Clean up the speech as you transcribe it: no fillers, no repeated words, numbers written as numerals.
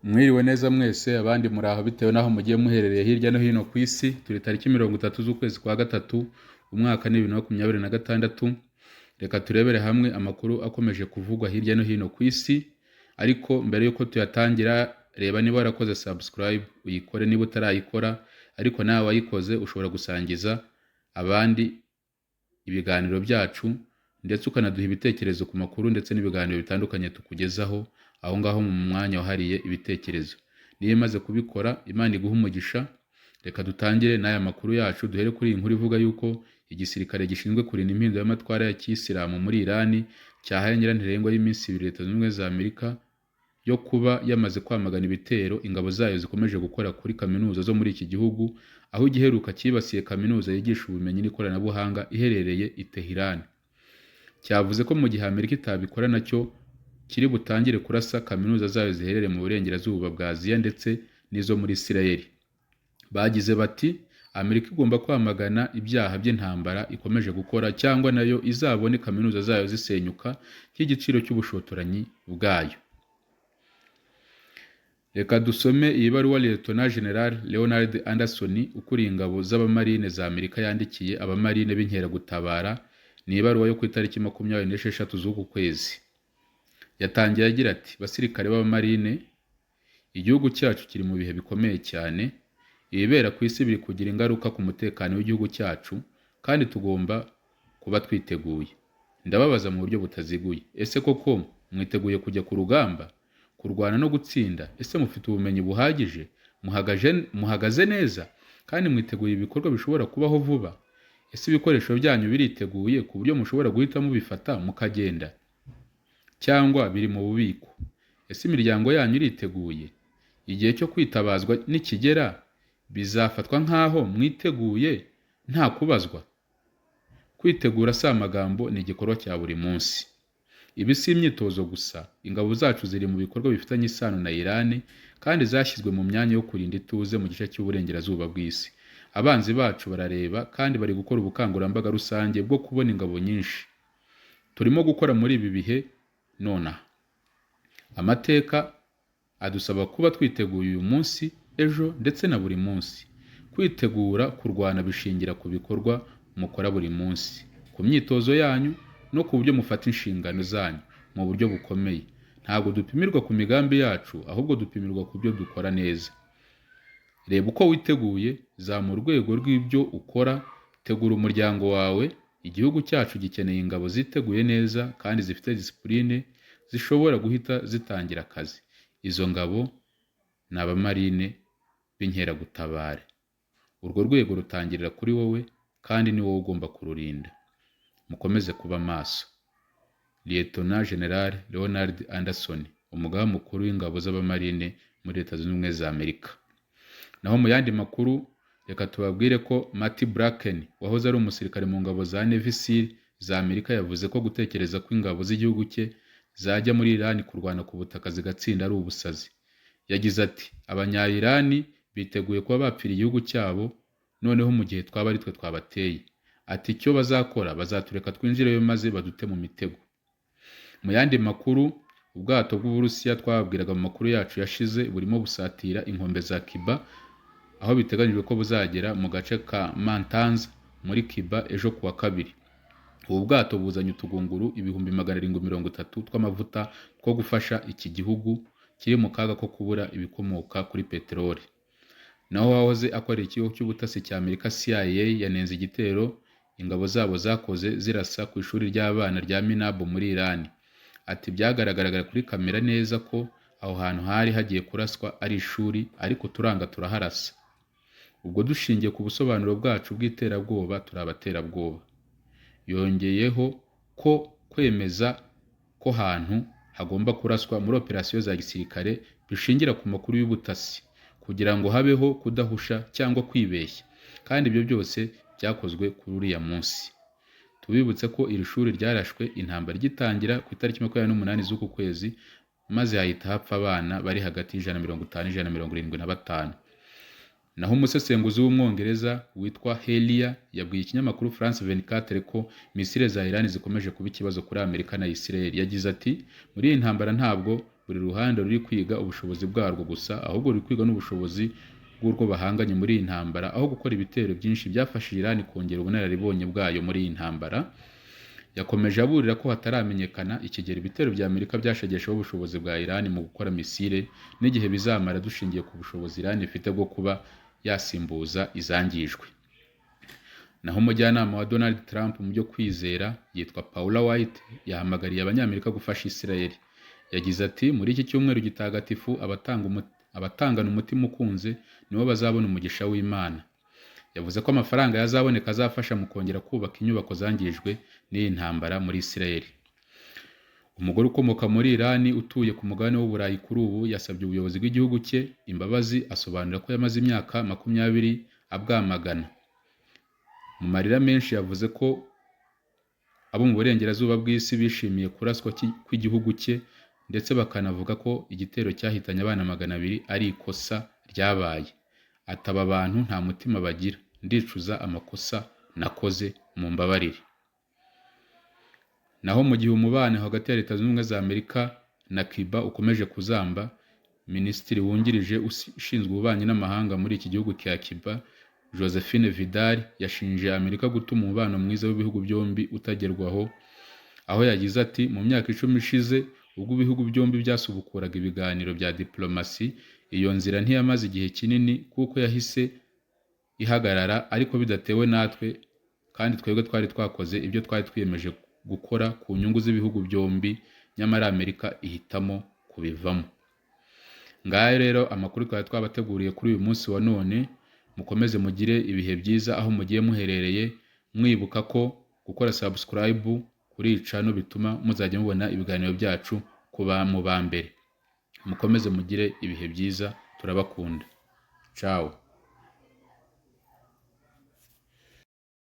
Mwiriwe neza mwese, abandi muraho bitewe n'aho mugiye muherereye hirya no hino ku isi. Turi tariki 30 z'ukwezi kwa gatatu, umwaka ni 2026. Reka turebere hamwe amakuru akomeje kuvugwa hirya no hino ku isi, ariko mbere y'uko tuyatangira, reba niba warakoze subscribe uyikore niba utarayikora, ariko nawe wayikoze ushobora gusangiza abandi ibiganiro byacu, ndetse ukanaduha ibitekerezo ku makuru ndetse n'ibiganiro bitandukanye tukugezaho aho ngaho mu mwanya wahariye ibitekerezo. Niba imaze kubikora, Imana iguha umugisha. Reka dutangire n'aya makuru yacu, duhere kuri iyi nkuru ivuga yuko igisirikare gishinzwe kurinda impinduramatwara ya kiyisilamu muri Irani cyahaye nyirantarengwa y'iminsi 2 Leta Zunze Ubumwe za Amerika yo kuba yamaze kwamagana ibitero ingabo zayo zikomeje gukora kuri kaminuza zo muri iki gihugu, aho igiheruka cyibasiye kaminuza yigisha ubumenyi n'ikoranabuhanga iherereye i Tehran. Cyavuze ko mu gihe Amerika itabikora nacyo kiri butangire kurasa kaminuza zayo ziherereye mu burengerazuba bwa Aziya ndetse n'izo muri Isirayeli. Bagize bati: "Amerika igomba kwamagana ibyaha by'intambara ikomeje gukora, cyangwa nayo izabone kaminuza zayo zisenyuka nk'igiciro cy'ubushotoranyi bwayo." Reka dusome iyi baruwa Lieutenant General Leonard Anderson, ukuriye ingabo z'abamarine za Amerika, yandikiye abamarine b'inkeragutabara. Ni ibaruwa yo ku itariki 26 z'uku kwezi. Yatangiye agira ati: "Basirikare b'abamarine, igihugu cyacu kiri mu bihe bikomeye cyane. Ibibera ku isi biri kugira ingaruka ku mutekano w'igihugu cyacu, kandi tugomba kuba twiteguye. Ndababaza mu buryo butaziguye: ese koko mwiteguye kujya ku rugamba, kurwana no gutsinda? Ese mufite ubumenyi buhagije? Muhagaze neza kandi mwiteguye ibikorwa bishobora kubaho vuba? Ese ibikoresho byanyu biriteguye ku buryo mushobora guhita mubifata mukagenda, cyangwa biri mu bubiko? Ese imiryango yanyu iriteguye? Igihe cyo kwitabazwa nikigera, bizafatwa nk'aho mwiteguye nta kubazwa? Kwitegura si amagambo, ni igikorwa cya buri munsi. Ibi si imyitozo gusa. Ingabo zacu ziri mu bikorwa bifitanye isano na Irani kandi zashyizwe mu myanya yo kurinda ituze mu gice cy'uburengerazuba bw'isi. Abanzi bacu barareba kandi bari gukora ubukangurambaga rusange bwo kubona ingabo nyinshi. Turimo gukora muri ibi bihe nonaha. Amateka adusaba kuba twiteguye uyu munsi, ejo ndetse na buri munsi. Kwitegura kurwana bishingira ku bikorwa mukora buri munsi, ku myitozo yanyu no ku buryo mufata inshingano zanyu mu buryo bukomeye. Ntabwo dupimirwa ku migambi yacu, ahubwo dupimirwa ku byo dukora neza. Reba uko witeguye, zamura urwego rw'ibyo ukora, tegura umuryango wawe. Igihugu cyacu gikeneye ingabo ziteguye neza kandi zifite disipurine, zishobora guhita zitangira akazi. Izo ngabo ni abamarine b'inkeragutabara. Urwo rwego rutangirira kuri wowe kandi ni wowe ugomba kururinda. Mukomeze kuba maso." Lieutenant General Leonard Anderson, umugaba mukuru w'ingabo z'abamarine muri Leta Zunze Ubumwe za Amerika. Naho mu yandi makuru, reka tubabwire ko Marty Bracken, wahoze ari umusirikare mu ngabo za Navy SEAL za Amerika, yavuze ko gutekereza ko ingabo z'igihugu cye zajya muri Irani kurwana ku butaka zigatsinda ari ubusazi. Yagize ati: "Abanya-Irani biteguye kuba bapfira igihugu cyabo noneho mu gihe twaba ari twe twabateye." Ati: "Icyo bazakora, bazatureka twinjireyo maze badute mu mitego." Mu yandi makuru, ubwato bw'Uburusiya twababwiraga mu makuru yacu yashize burimo busatira inkombe za Cuba, aho biteganyijwe ko buzagera mu gace ka Matanzas muri Cuba ejo kuwa kabiri. Ubu bwato buzanye utugunguru 730,000 tw'amavuta two gufasha iki gihugu kiri mu kaga ko kubura ibikomoka kuri peteroli. Naho uwahoze akorera ikigo cy'ubutasi cya Amerika CIA yanenze igitero ingabo zabo zakoze zirasa ku ishuri ry'abana rya Minab muri Iran. Ati: "Byagaragaraga kuri kamera neza ko aho hantu hari hagiye kuraswa ari ishuri, ariko turanga turaharasa. Ubwo dushingiye ku busobanuro bwacu bw'iterabwoba, turi abaterabwoba." Yongeyeho ko kwemeza ko hantu hagomba kuraswa muri operasiyo za gisirikare bishingira ku makuru y'ubutasi kugira ngo habeho kudahusha cyangwa kwibeshya, kandi ibyo byose byakozwe kuri uriya munsi. Tubibutse ko iri shuri ryarashwe intambara igitangira ku itariki 28 z'uku kwezi, maze hahita hapfa abana bari hagati ya 150 na 175. Naho umusesenguzi w'Umwongereza witwa Helia yabwiye ikinyamakuru France 24 ko misile za Iran zikomeje kuba ikibazo kuri Amerika na Israel. Yagize ati: "Muri iyi ntambara ntabwo buri ruhande ruri kwiga ubushobozi bwarwo gusa, ahubwo ruri kwiga n'ubushobozi bw'urwo bahanganye muri iyi ntambara, aho gukora ibitero byinshi byafashije Iran kongera ubunararibonye bwayo muri iyi ntambara. Yakomeje aburira ko hataramenyekana ikigero ibitero bya Amerika byashegesheho ubushobozi bwa Iran mu gukora misile n'igihe bizamara, dushingiye ku bushobozi Iran ifite bwo kuba yasimbuza izangijwe. Naho umujyanama wa Donald Trump mu byo kwizera yitwa Paula White yahamagariye Abanyamerika gufasha Israel. Yagize ati: "Muri iki cyumweru gitagatifu, abatangana umutima ukunze nibo bazabona umugisha w'Imana." Yavuze ko amafaranga yazaboneka azafasha mu kongera kubaka inyubako zangijwe n'iyi ntambara muri Israel. Umugore ukomoka muri Iran utuye ku mugabane w'Uburayi kuri ubu yasabye ubuyobozi bw'igihugu cye imbabazi, asobanura ko yamaze imyaka 20 abwamagana. Mu marira menshi yavuze ko abo mu burengerazuba bw'isi bishimiye kuraswa kw'igihugu cye, ndetse bakanavuga ko igitero cyahitanye abana 200 ari ikosa ryabaye. Ati: "Aba bantu nta mutima bagira, ndicuza amakosa nakoze, mumbabarire." Naho mu gihe umubano hagati ya Leta Zunze Ubumwe za Amerika na Cuba ukomeje kuzamba, Minisitiri wungirije ushinzwe ububanyi n'amahanga muri iki gihugu cya Cuba, Josephine Vidal, yashinje Amerika gutuma umubano mwiza w'ibihugu byombi utagerwaho, aho yagize ati: "Mu myaka 10 ishize, ubwo ibihugu byombi byasubukuraga ibiganiro bya diplomasi, iyo nzira ntiyamaze igihe kinini kuko yahise ihagarara, ariko bidatewe natwe, kandi twebwe twari twakoze ibyo twari twiyemeje gukora ku nyungu z'ibihugu byombi, nyamara Amerika ihitamo kubivamo." Ngayo rero amakuru twari twabateguriye kuri uyu munsi wa none. Mukomeze mugire ibihe byiza aho mugiye muherereye, mwibuka ko gukora subscribe kuri iyi channel bituma muzajya mubona ibiganiro byacu kuba mu ba mbere. Mukomeze mugire ibihe byiza, turabakunda. Ciao.